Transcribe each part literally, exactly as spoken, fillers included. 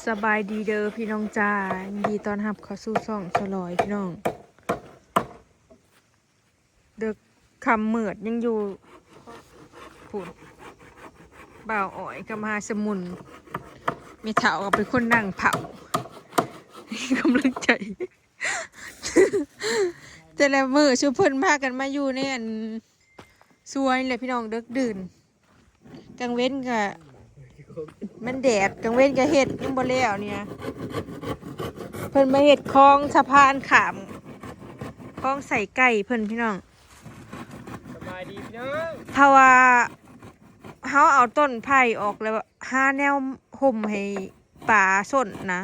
สบายดีเด้อพี่น้องจ้า ยินดีต้อนรับเข้าสู่ช่องสลอยพี่น้อง เด้อ ค่ำมืดยังอยู่พุ้น บ่าวอ้อยกับมหาสมุน แม่เฒ่าก็เป็นคนนั่งเผา กำลังใจ แต่ละมื้อซุเพิ่นพากันมาอยู่ในอันสวนแหละพี่น้อง ดึกดื่น กลางเว้นก็ มันแดด กลางเว้นก็เฮ็ดยังบ่แล้วเนี่ย เพิ่นมาเฮ็ดคลองสะพานข้าม คลองใส่ไก่เพิ่นพี่น้อง สบายดีพี่น้อง ถ้าว่าเฮาเอาต้นไผ่ออกแล้วหาแนวห่มให้ปลาส้นนะ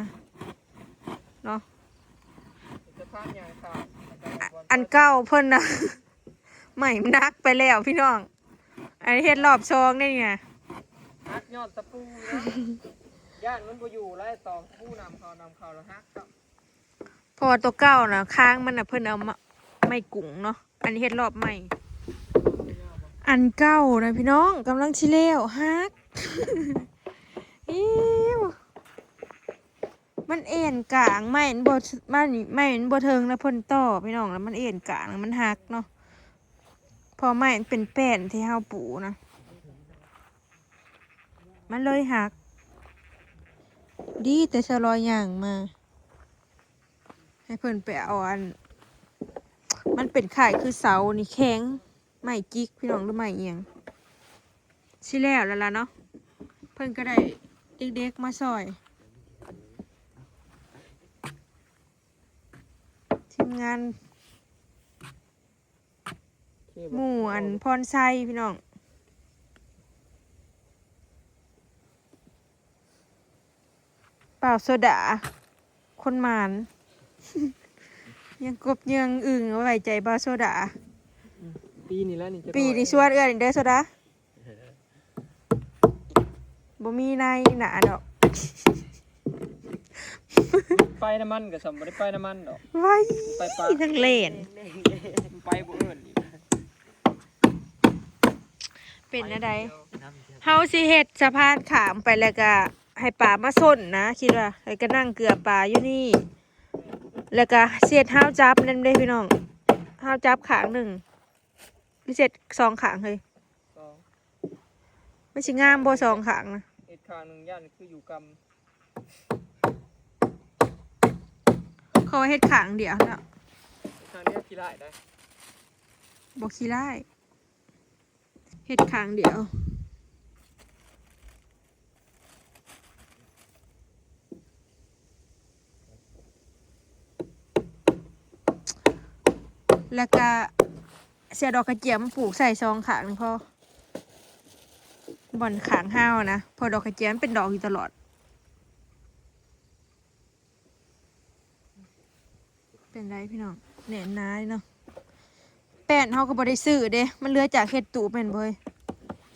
เนาะ สะพานยางขาด อันเก่าเพิ่นนะ ไม้มันหักไปแล้วพี่น้อง อันนี้เฮ็ดรอบสองได้เนี่ย หักยอดตะปูนะ ย่านมันบ่อยู่แล้ว ตอกตะปูนำเขานำเขาแล้วหักครับ เพราะว่าตัวเก่านะ ค้างมันนะ เพิ่นเอามา ไม้กุ๋งเนาะ อันนี้เฮ็ดรอบใหม่ อันเก่านะพี่น้อง กำลังสิแล้วหัก อิ้ว มันเอ็นกลาง ไม้มันบ่ มัน ไม้มันบ่เทิงนะ เพิ่นต่อพี่น้อง แล้วมันเอ็นกลาง แล้วมันหักเนาะ เพราะไม้มันเป็นแป้นที่เฮาปูนะ มันเลยหัก ดีแต่สลอยย่างมา ให้เพิ่นไปเอาอัน มันเป็นข่ายคือเสานี่แข็ง ไม้จิกพี่น้อง หรือไม้อิหยัง สิแล้วแล้วล่ะเนาะ เพิ่นก็ได้เด็กๆมาซอย ทีมงาน หมู่อันพรชัยพี่น้อง บ่าวโซดา คนหมาน ยังกบยังอึ่งไว้ใจบ่าวโซดา ปีนี้แล้วนี่จะ ปีนี้ชวนเอื้อนเด้อโซดา บ่มีในหนาดอก ไปน้ำมันก็สมบ่ได้ไปน้ำมันดอก ไว้ ไปปะ ทั้งเลน ไปบ่เอิ้นอีก เป็นอะไร เฮาสิเฮ็ดสะพานข้ามไปแล้วก็ให้ปลามาส้นนะ คิดว่า แล้วก็นั่งเกือปลาอยู่นี่ แล้วก็เฮ็ดฮาวจับนั่นเด้พี่น้อง ฮาวจับข้างหนึ่ง หรือเฮ็ดสองข้างเฮ้ย สอง มันสิงามบ่สองข้างนะ เฮ็ดข้างหนึ่งย่านคืออยู่กำ เขาเฮ็ดข้างเดียวเนาะ เฮ็ดข้างเดียวขี้ร้ายได้ บ่ขี้ร้าย เฮ็ดข้างเดียว แล้วก็เสียดอกกระเจียมปลูกใส่สองข้างนี่พอ บ่อนข้างห้าวนะ เพราะดอกกระเจียมมันเป็นดอกอยู่ตลอด เป็นไรพี่น้อง แน่นหนาเนาะ แป้นเฮาก็บ่ได้ซื้อเด้ มันเหลือจากเฮ็ดตูบแม่นบ่เฮ้ย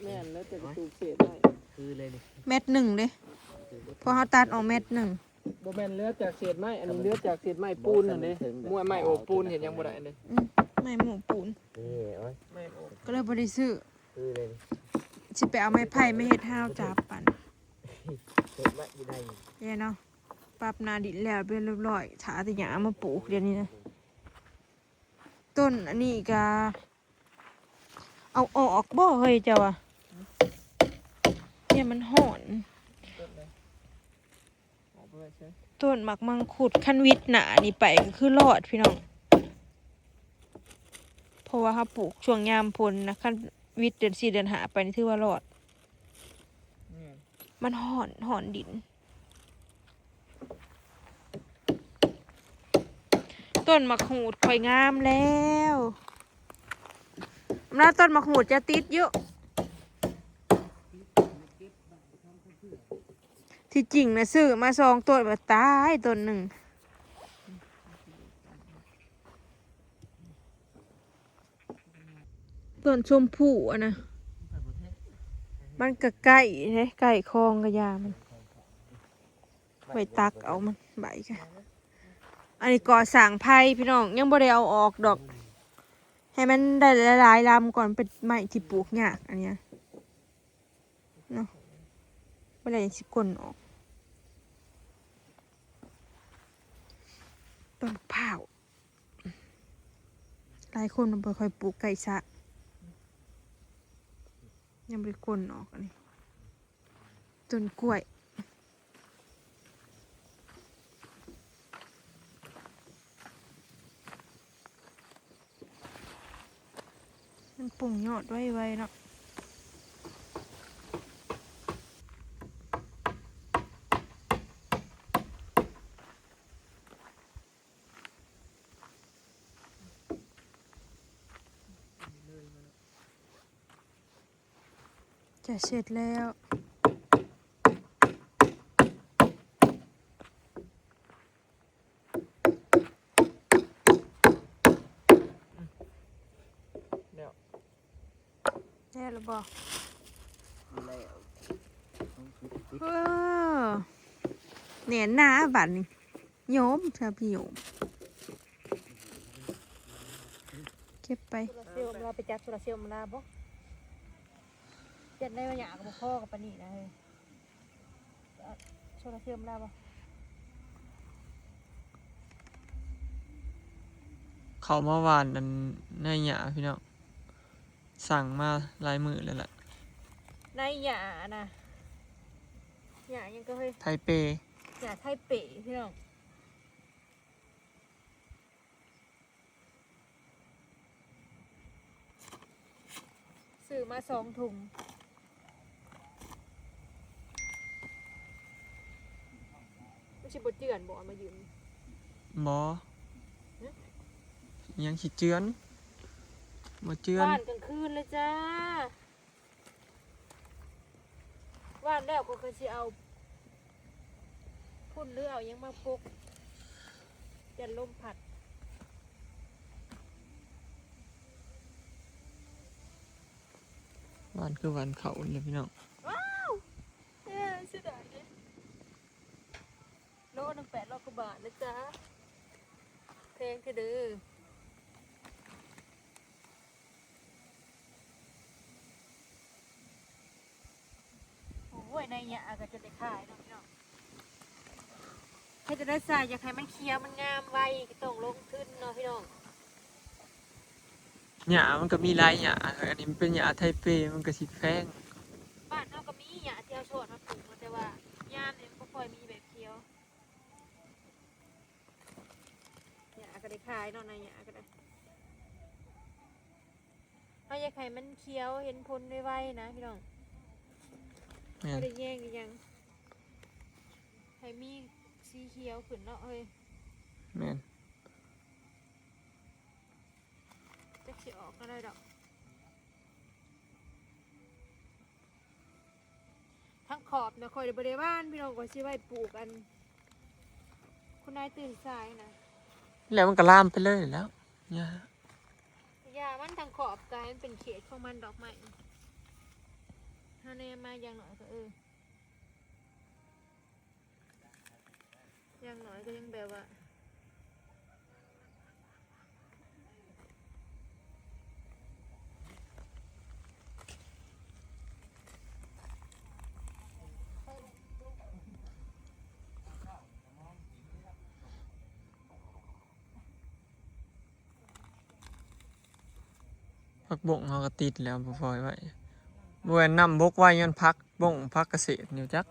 แม่นแล้วแต่กระตูบเศษไม้ คือเลยนี่ แมตรหนึ่งเด้ เพราะเฮาตัดออกแมตรหนึ่ง บ่แม่นเหลือจากเศษไม้ อันนี้เหลือจากเศษไม้ปูนหั่นเด้ มวยไม้โอบปูนเห็นยังบ่ได้เด้ อืม ไม้หมู่ปูน นี่โอ้ย ไม้โอบ ก็เลยบ่ได้ซื้อ คือเลยนี่ สิไปเอาไม้ไผ่มาเฮ็ดฮาวจับปัน เห็นไว้อยู่ใน เนี่ยเนาะ ปรับหน้าดินแล้วเป็นเรียบร้อย ถ้าแต่หญ้ามาปลูกเดี๋ยวนี้นะ ต้นอันนี้ก็ เอาออกบ่เฮ้ยเจ้าอะ เนี่ยมันฮ้อน ออกไปไว้เฉย ต้นหมากมังคุด คันหวิดหน้านี่ไปก็คือรอดพี่น้อง เพราะว่าเฮาปลูกช่วงยามฝนนะ คันหวิดเดือนสี่เดือนห้าไปนี่ถือว่ารอด เนี่ย มันฮ้อน ฮ้อนดิน ต้นหมากฮูดข่อยงามแล้ว แล้วต้นหมากฮูดจะติดอยู่ ที่จริงนะซื้อมาสองต้น มาตายต้นหนึ่ง ต้นชมพู่อะนะ มันก็ใกล้เด้ ใกล้คลองกะยามัน ไว้ตักเอามันใบกะ อันนี้ก่อสร้างไผ่พี่น้อง ยังบ่ได้เอาออกดอก ให้มันได้หลายๆลำก่อน เป็นไม้ที่ปลูกยากอันเนี้ย เนาะ บ่ได้สิก้นออก ต้นพร้าว หลายคนมันบ่ค่อยปลูกใกล้สระ ยังบ่ได้กลนออกอันนี้ ต้นกล้วย มันปรุงยอดไวๆเนาะ จะเสร็จแล้ว แล้ว แล้วหรือบ่ แล้ว เออ แน่นหนาบัดนี้ โยม เธอพี่โยม เก็บไป โซลาร์เซลล์มาลา ไปจับโซลาร์เซลล์มาลาบ่ จัดได้ว่าอยากบ่พอกับปานนี้นะเฮ้ย โซลาร์เซลล์มาลาบ่ เขามาหว่านอันในหญ้าพี่น้อง สั่งมาหลายมื้อแล้วล่ะ ในหญ้านะ หญ้ายังก็เฮ้ย ไทเป หญ้าไทเปพี่น้อง ซื้อมาสองถุง มันสิบ่เจือนบ่ เอามายืม บ่ หึ ยังสิเจือน บ่เจือน หว่านกลางคืนเลยจ้า หว่านแล้วก็คือสิเอา พุ่นหรือเอาหยังมาปก ยันลมพัด หว่านคือหว่านเขาเลยพี่น้อง ว้าว เอ้ย เสียดายเลย โลหนึ่งแปดร้อยกว่าบาทนะจ๊ะ แพงแท้เด้อ โอ้ย ในหญ้าก็จะได้ขายเนาะพี่น้อง เฮ็ดจะได้ใส่ อยากให้มันเขียวมันงามไวก็ต้องลงทุนเนาะพี่น้อง หญ้ามันก็มีหลายหญ้า อันนี้มันเป็นหญ้าไทเป มันก็สิแพง บ้านเฮาก็มีหญ้าที่เฮาชอดมาปลูก แต่ว่ายามนี้มันบ่ค่อยมีแบบเขียว หญ้าก็ได้ขายเนาะ ในหญ้าก็ได้ เฮาอยากให้มันเขียวเห็นผลไวๆนะพี่น้อง แม่น บ่ได้แย่งอีหยัง ให้มีสีเขียวขึ้นเนาะเฮ้ย แม่น จักสิออกก็ได้ดอก ทั้งขอบนะ ข้อยบ่ได้หว่านพี่น้อง ข้อยสิไว้ปลูกอัน คุณนายตื่นสายนะ แล้วมันก็ลามไปเลยแล้ว หญ้า หญ้ามันทั้งขอบกลายมันเป็นเขตของมันดอกไม้ ถ้าแนมมาอย่างน้อยก็ เออ อย่างน้อยก็ยังแบบว่า ผักบ้งเฮาก็ติดแล้ว บ่ปล่อยไว้ บ่แม่นน้ำบกไว้ ย้อนผักบ้ง ผักเกษตรอยู่จัก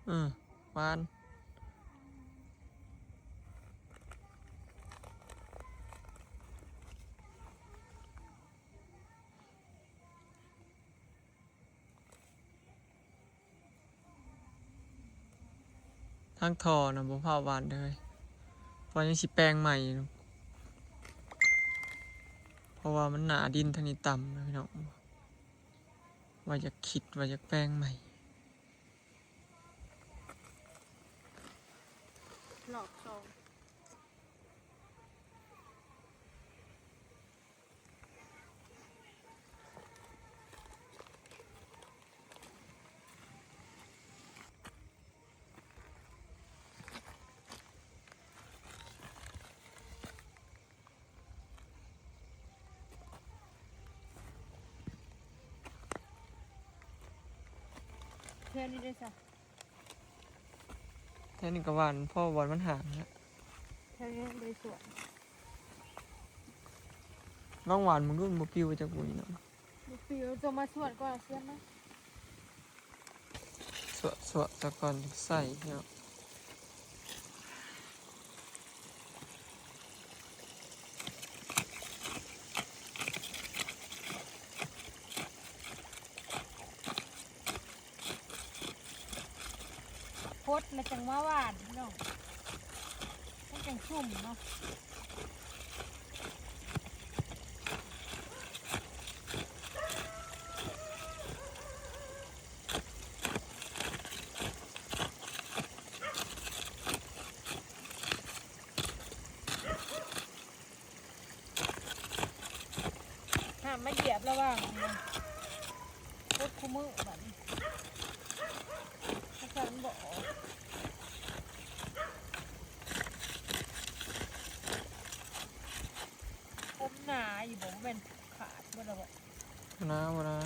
อืม หว่าน ทางท่อนะบ่พาหว่านเลย เพราะยังสิแปลงใหม่อยู่ เพราะว่ามันหนาดินทางนี้ต่ำนะพี่น้อง ว่าอยากคิดว่าอยากแปลงใหม่ รอบสอง อื แถวนี้ได้ซะ แถวนี้ก็หว่าน พอหว่านมันห่างนะ แถวนี้ได้สวน ลองหว่านมึงดู มันบ่ปิวจากบุญเนาะ บ่ปิว จะมาสวนก่อน เสียมมา สวะสวะซะก่อนใส่เนาะ พดแล้วจังว่าหว่านพี่น้อง มันจังชุ่มเนาะ ห้ามมาเหยียบระหว่างนี้นะ พดคู่มือบัดนี้ อาจารย์บอก ผมหนาอยู่บ่ แม่นขาดบ่ล่ะบ่ บ่หนา บ่หนา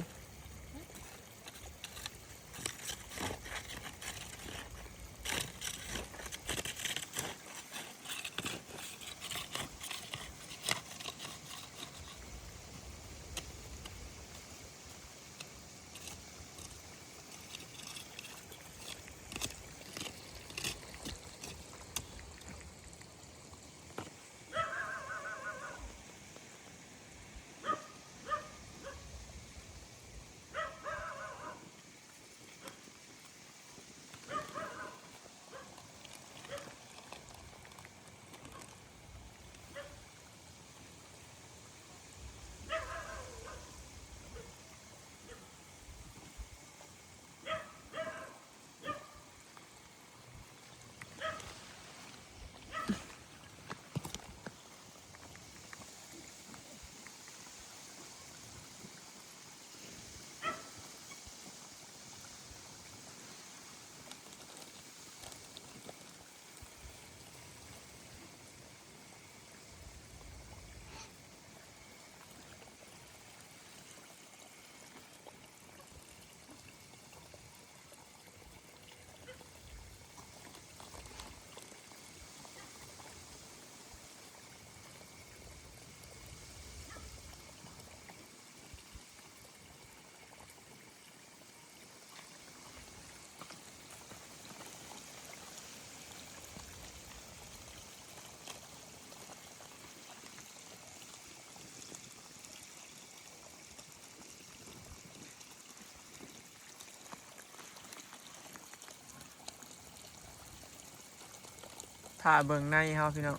ถ้าเบิ่งในเฮาพี่น้อง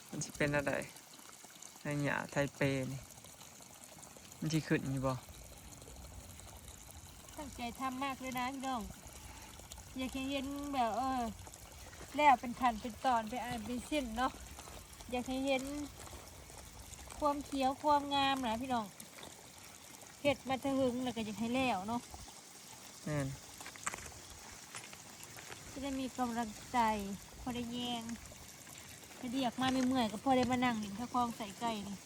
มันสิเป็นแนวใด ในหญ้าไทเปนี่ มันสิขึ้นอยู่บ่ ตั้งใจทำมากเลยนะพี่น้อง อยากให้เห็นแบบ เออ แล้วเป็นขั้นเป็นตอน เป็นอันเป็นชิ้นเนาะ อยากให้เห็นความเขียวความงามนะพี่น้อง เฮ็ดมาแต่หึงแล้วก็อยากให้แล้วเนาะ แม่น จะได้มีกำลังใจ พอได้แยง ไปเรียกมาเมื่อยๆ ก็พอได้มานั่งเล่นตะคองใส่ไก่นี่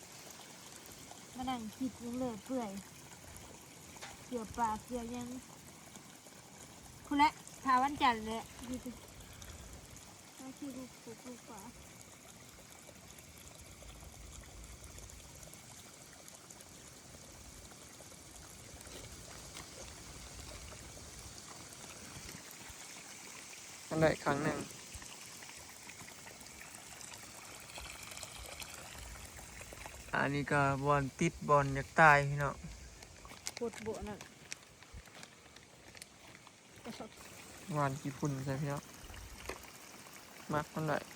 มานั่งคิดเรื่องเลื่อยเปื่อย เกี่ยวปลาเกี่ยวหยัง พู้นแหละ ถ้าวันจันทร์แหละ อยู่ติ มาขี่ลูกปูปูปลา อันใดครั้งหนึ่ง อันนี้ก็บ่อนติดบ่อนอยากตายพี่น้อง ปวดโบะนั่น หว่านขี้ฝุ่นใส่พี่น้อง มักมันได้ เ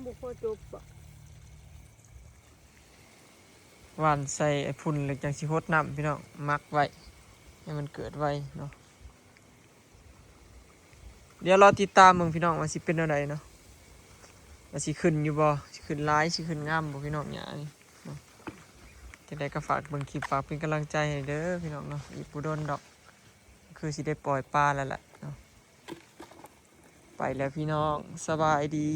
บ่พอจบบ่ หว่านใส่ไอ้พุ่นแล้วจั่งสิหดน้ำพี่น้อง หมักไว้ให้มันเกิดไวเนาะ เดี๋ยวรอติดตามเบิ่งพี่น้องว่าสิเป็นแนวใดเนาะ ว่าสิขึ้นอยู่บ่ สิขึ้นหลาย สิขึ้นงามบ่พี่น้อง หญ้านี่เนาะ จั่งใดก็ฝากเบิ่งคลิป ฝากเป็นกำลังใจให้เด้อพี่น้องเนาะ อีกบ่โดนดอก คือสิได้ปล่อยปลาแล้วแหละเนาะ ไปแล้วพี่น้อง สบายดี